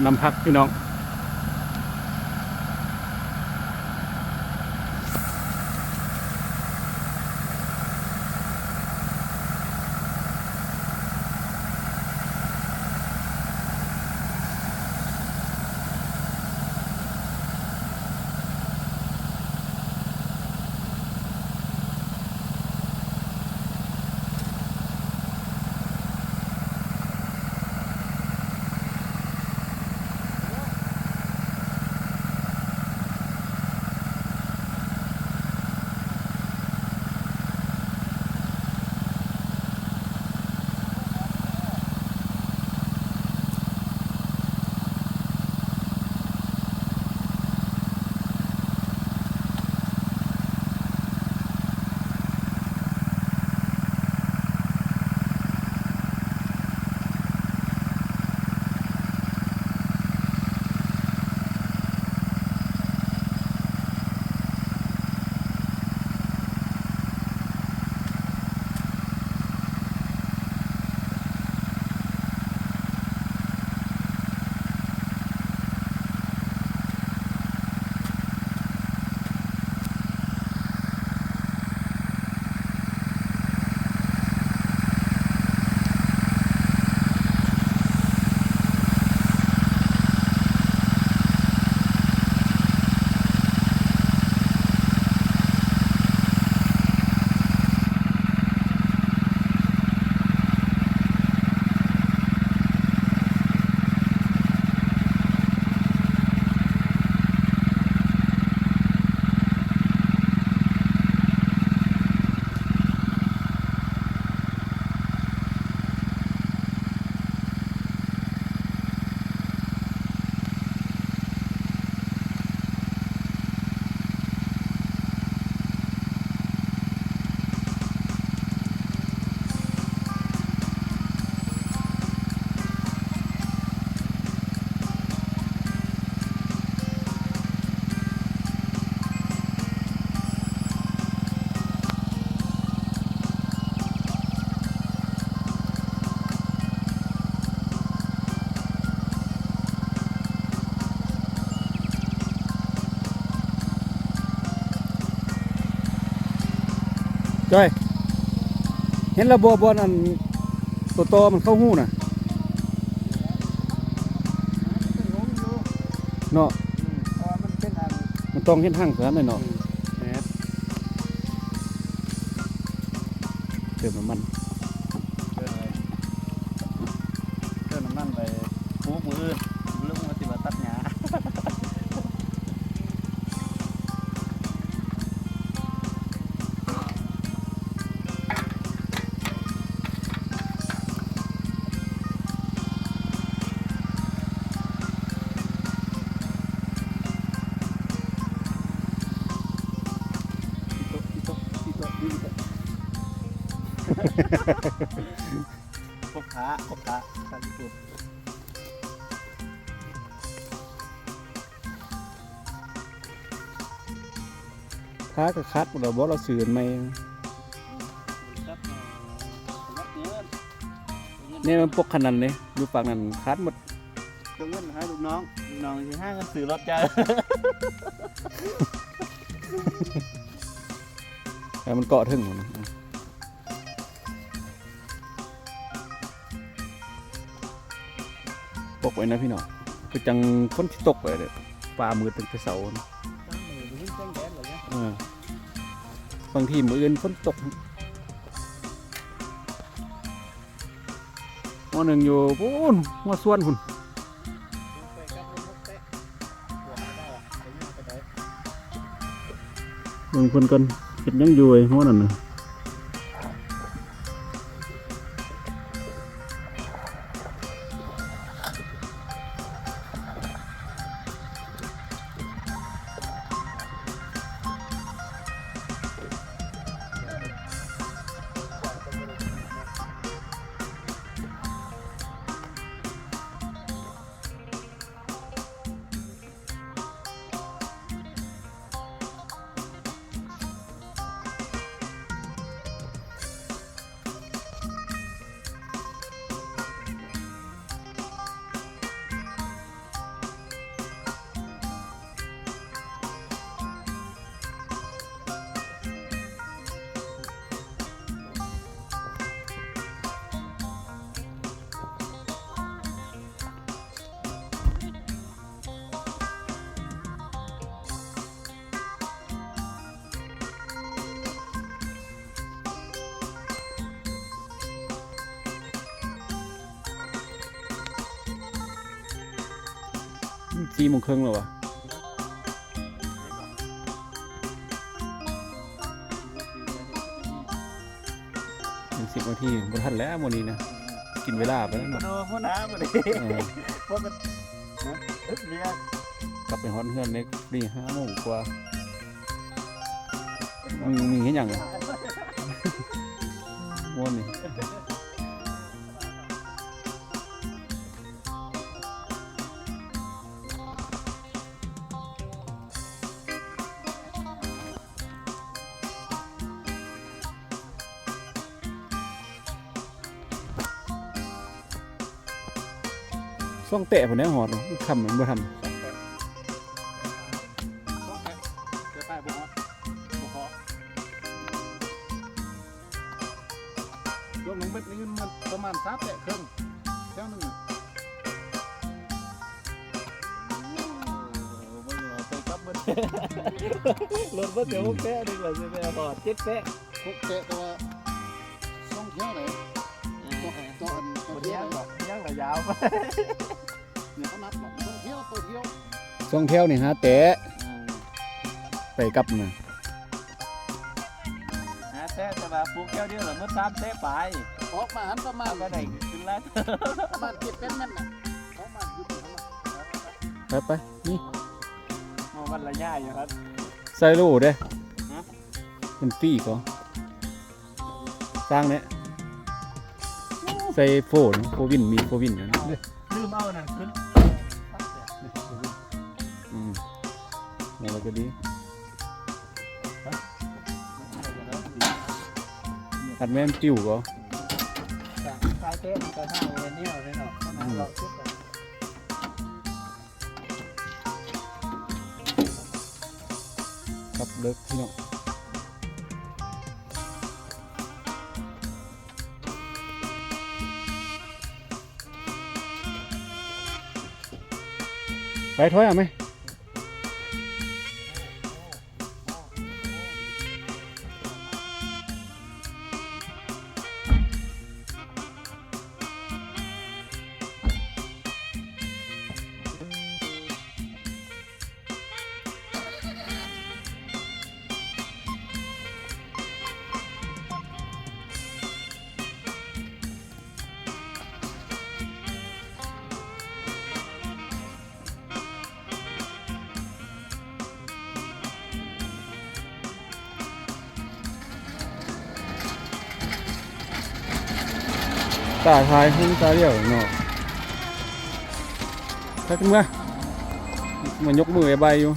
ນຳຜັກພີ່ນ້ອງ. ຈ້ອຍ ເຫັນແລ້ວບໍ່ ບ່ອນອັນ ໂຕຕໍ່ມັນເຂົ້າຮູນະ ເນາະ? ອືມ ເພາະວ່າມັນເປັນອັນ ມັນຕ້ອງເຮັດຮັງຊັ້ນແຫຼະເນາະ. ອືມ ແມ່ນ ເຕີມນ້ຳມັນ ເຕີມ ເຕີມນ້ຳມັນໄປປູກມື້ອື່ນ ເລີ່ມວ່າຊິມາຕັດຫຍ້າ. ຄົບຄ້າ ຄົບຄ້າ ຄັນທີ່ສຸດ. ຂາກໍຂາດໝົດແລ້ວບໍ່ ລາວຊື້ອັນໃໝ່. ແນວມັນປົກຂະໜາດນີ້ ຢູ່ປາກນັ້ນຂາດໝົດ. ເອົາເງິນໃຫ້ລູກນ້ອງ ລູກນ້ອງຊິຫາເງິນຊື້ລົດໃຫຍ່ ໃຫ້ມັນເກາະເທິງພຸ້ນ. ປົກໄວ້ນະພີ່ນ້ອງ ຄືຈັ່ງຝົນຊິຕົກໄປເດີ້ ຟ້າມືດຕັ້ງແຕ່ເຊົ້າ. ເອີ ບາງທີມື້ອື່ນຝົນຕົກ ຫົວໜຶ່ງຢູ່ພຸ້ນ ຫົວສວນພຸ້ນ. ເບິ່ງເພິ່ນກ່ອນ ເຮັດຫຍັງຢູ່ໄອ້ຫົວນັ້ນນະ. ສີ່ໂມງເຄິ່ງແລ້ວຫວາ? ຍັງສິບນາທີ ບໍ່ທັນແລ້ວມື້ນີ້ນະ ກິນເວລາໄປແລ້ວເນາະ ເນາະ ຫົວໜ້າບໍ່ໄດ້ ເອີ ພວກກັນ ຮະ ເຮັດວຽກ ກັບໄປຮອດເຮືອນໃນນີ້ຫ້າໂມງກວ່າ. ມຶງ ມຶງເຮັດຫຍັງ ມ່ວນນີ້? ຊ່ວງແຕະພຸ້ນແຫຼະຮອດ ຄ່ຳມັນບໍ່ທັນ. ລວມທັງເບັດນີ້ມັນປະມານສາມແຕະເຄິ່ງ ແຖວໜຶ່ງນະ ເບິ່ງວ່າໄປກັບເບິດ ລົດເບິດແຕ່ຫົກແຕະ ນຶກວ່າຊິໄປຮອດເຈັດແຕະ ຫົກແຕະ ແຕ່ວ່າສອງແຖວໃດ ເອີ ຕໍ່ ຕໍ່ອັນ ຕໍ່ແຖວໃດ ຍັງລະຍາວ ນີ້ເຂົານັບວ່າສອງແຖວ ຕໍ່ແຖວ ສອງແຖວນີ້ຫ້າແຕະ ອືມ ໄປກັບນະ ຫ້າແຕະ ແຕ່ວ່າປູກແຖວດຽວລະໝົດສາມແຕະປາຍ ອອກມາຫັ້ນປະມານ ເຮົາກໍໄດ້ຂຶ້ນລະ ປະມານເຈັດແປດແມັດນະ ອອກມາຢູ່ ໄປໆ ນີ້ ເຮົາວັດລະຍະຢູ່ຫັ້ນ ໃສ່ໂລເດ້ ຮະ ມັນຟຣີກໍ ສ້າງແນ່ ໃສ່ໂຟນ ໂຟວິນ ມີໂຟວິນຢູ່ນະ ລືມເອົານັ້ນຂຶ້ນ ອືມ ແລ້ວກໍດີ ຄັນແມ່ນປິວກໍ ສາຍເຕະມັນກໍເອົາແນວນີ້ເນາະ ອືມ ເລາະສຸດ ກັບເລິກພີ່ນ້ອງ ໄປ ຖອຍອອກໄໝ? ຕາຖ່າຍຮຸ່ງຕາຫຼຽວເນາະ ຄັກເມືອ ມາຍົກມືບາຍບາຍຢູ່.